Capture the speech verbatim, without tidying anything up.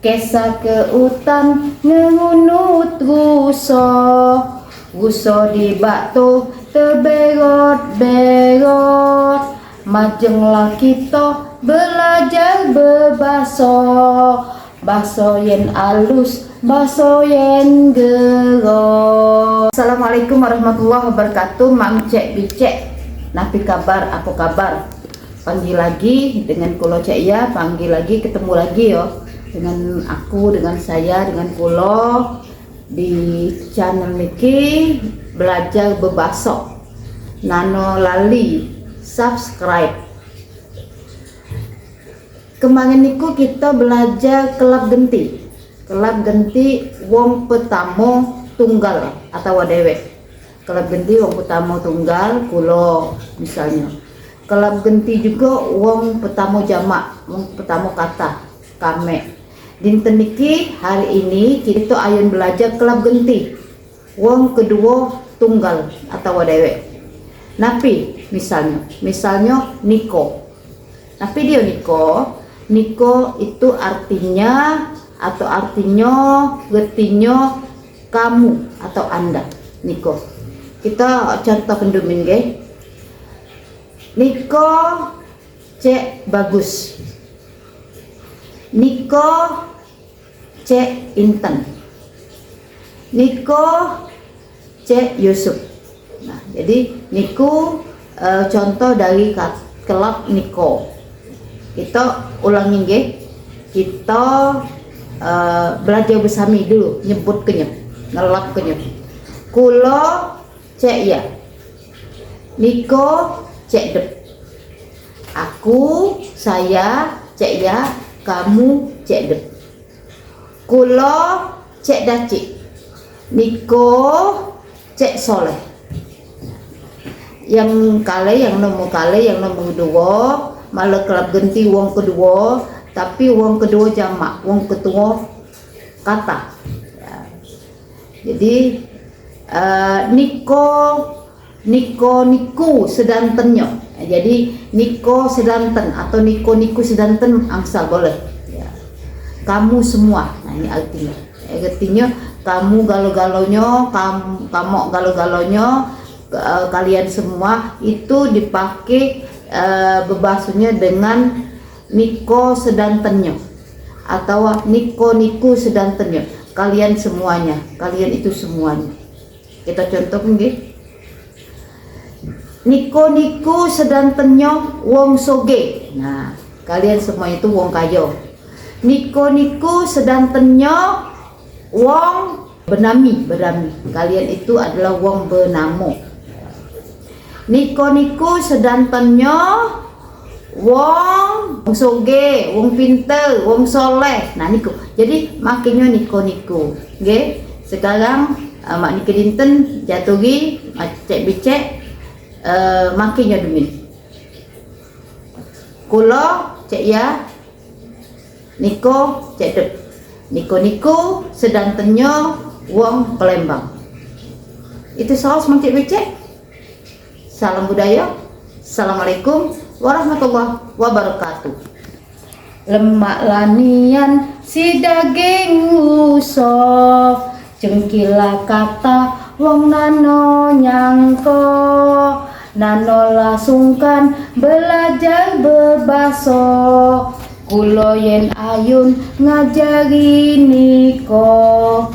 Kesah ke utan ngerunut ruso, ruso di bak tu teberot-berot. Majenglah kito belajar bebaso, baso yen alus, baso yen gero. Assalamualaikum warahmatullahi wabarakatuh. Mak Cek Bicek, napi kabar, apo kabar? Panggil lagi dengan kulo Cek Ya, panggil lagi, ketemu lagi yo dengan aku, dengan saya, dengan kulo di channel niki, belajar bebaso. Nano lali subscribe. Kemarin niku kito belajar kelap genti. Kelap genti wong petamo tunggal atau dewek. Kelap genti wong petamo tunggal, kulo misalnyo. Kelap genti jugo wong petamo jamak, wong petamo kata, kamek. Dinten niki, hari ini, kito ayun belajar kelap genti wong keduo tunggal atau dewek. Napi? Misalnyo, misalnyo niko. Napi dio niko? Niko itu artinya atau artinyo, retinyo kamu atau anda. Niko. Kito contoh kendumin, nggih. Niko Cek Bagus. Niko Cek Inten. Niko Cek Yusuf. Nah, jadi niku, eh, contoh dari kat-, kelap niko. Kito ulangi, nggih. Kito, eh, belajar besami dulu, nyebut kenyo, ngelap kenyo. Kulo Cek Ya. Niko Cek Dep. Aku, saya, Cek Ya, kamu, Cek Dep. Kulo Cek Dacik. Niko Cek Soleh. Yang kale, yang nomor kale, yang nomor duo, malah kelap genti wong keduo, tapi wong keduo jamak, wong keduo kata. Ya. Jadi, eh, niko, niko niku sedantennyo. Jadi, niko sedanten atau niko niku sedanten angsal boleh. Ya. Kamu semua. Nah, ini artinyo. Artinyo, kamu galo-galonyo, kam-, kamok galo-galonyo, eh, kalian semua itu dipake, eh, bebasonyo dengan niko sedantennyo atau niko niku sedantennyo. Kalian semuanya, kalian itu semuanya. Kito contoh, nggih. Niko niku sedantennyo wong soge. Nah, kalian semua itu wong kayo. Niko niku sedantennyo wong benami, benami. Kalian itu adalah wong benamo. Niko niku sedantennyo wong soge, wong pinter, wong soleh. Nah, niku. Jadi, makenyo niko niku. Nggih. Sekarang, eh, mak niki dinten jatuhi, mak Cek Bicek, eh, makenyo dumin. Kulo Cek Ya, niko Cek Dep. Niko niku sedantennyo wong Palembang. Itu saos, mak Cek Bicek. Salam budaya. Assalamualaikum warahmatullahi wabarakatuh. Lemak lanian si daging ruso, cengkilah kata wong nano nyangko. Nano lah sungkan belajar bebaso, kulo yen ayun ngajari niko.